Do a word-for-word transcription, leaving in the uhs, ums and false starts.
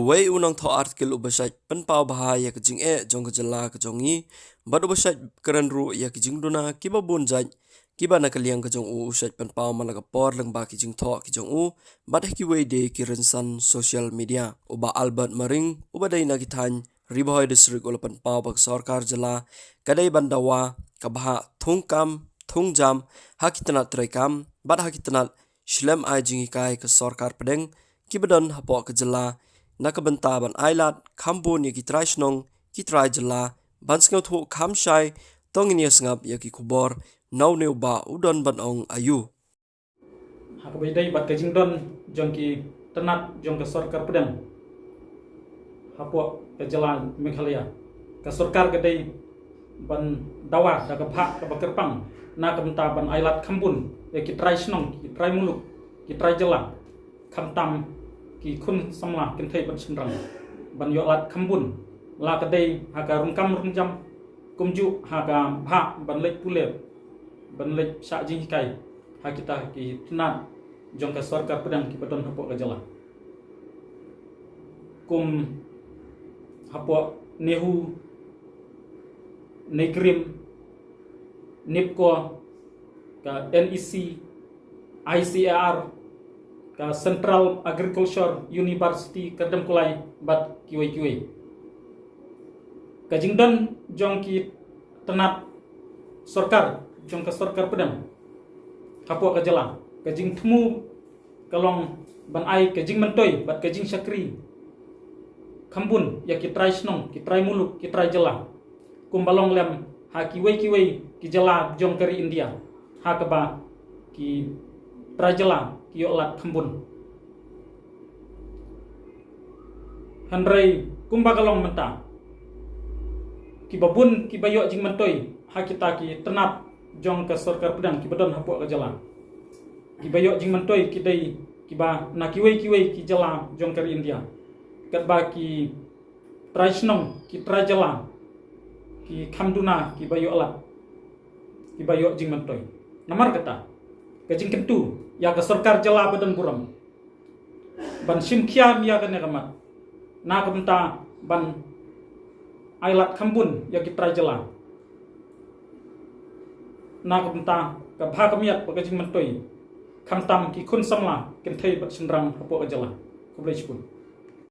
Wei u nongthoh article uba shait pynpaw bha ïa ka jingeh jong ka jylla ka jong ngi, bad uba shait kren ruh ïa ki jingduna kiba bun jait, kiba na ka liang ka jong u u shait pynpaw man la ka por lyngba ki jingthoh ki jong u, bad ha kiwei de ki rynsan social media. U Bah Albert Maring, uba dei na ki thaiñ Ri Bhoi District, u la pynpaw ba ka sorkar jylla ka dei ban dawa ka bhah thung kam thung jam ha ki tnat treikam bad ha ki tnat shlem ai jinghikai ka sorkar pdeng kiba don hapoh ka jylla, na ka bynta ban ai lad kham bun ïa ki trai shnong, ki trai jylla, ban sngewthuh kham shai. To ngin ïa sngap ïa ki khubor na une u bah u don ban ong aïu. Ha kaba ïadei bad ka jingdon jong ki tnat jong ka sorkar pdeng hapoh ka jylla Meghalaya, ka sorkar ka dei ban dawa da ka bhah kaba kyrpang na ka bynta ban ai lad kham bun ïa ki trai shnong, ki trai muluk, ki trai jylla, khamtam ki khun samla kynthei bad shynrang, ban ïoh lad kham bun, la ka dei ha ka rung kam rung jam, kumjuh ha ka bhah ban leit pule, ban leit shah jinghikai ha kita ki tnat jong ka sorkar pdeng kiba don hapoh ka jylla, kum hapoh NEHU, NEIGRIHMS, NEEPCO, ka NEC, ICAR, ka Central Agriculture University Kyrdemkulai, bad kiwei kiwei. Ka jingdon jong ki tnat sorkar jong ka sorkar pdeng hapoh ka jylla, ka jingthmu ka long ban ai ka jingmyntoi bad ka jingshakri kham bun ïa ki trai shnong, ki trai muluk, ki trai jylla, kumba long lem ha kiwei kiwei ki jylla jong ka ri India, ha kaba ki trai jylla ki ïoh lad kham bun. Hynrei kumba ka long mynta, kiba bun kiba ïoh jingmyntoi ha kita ki tnat jong ka sorkar pdeng kiba don hapoh ka jylla, kiba ïoh jingmyntoi ki dei kiba na kiwei kiwei ki jylla jong ka ri India, katba ki trai shnong, ki trai jylla ki kham duna kiba ïoh lad, kiba ïoh jingmyntoi. Namar kata, ka jingkyntu ïa ka sorkar jylla ba don burom ban shim khia ïa kane ka mat, na ka bynta ban ai lad kham bun ïa ki trai jylla, na ka bynta ka bha ka miat bad ka jingmyntoi, khamtam ki khun samla kynthei bad shynrang hapoh ka jylla. Khublei shibun.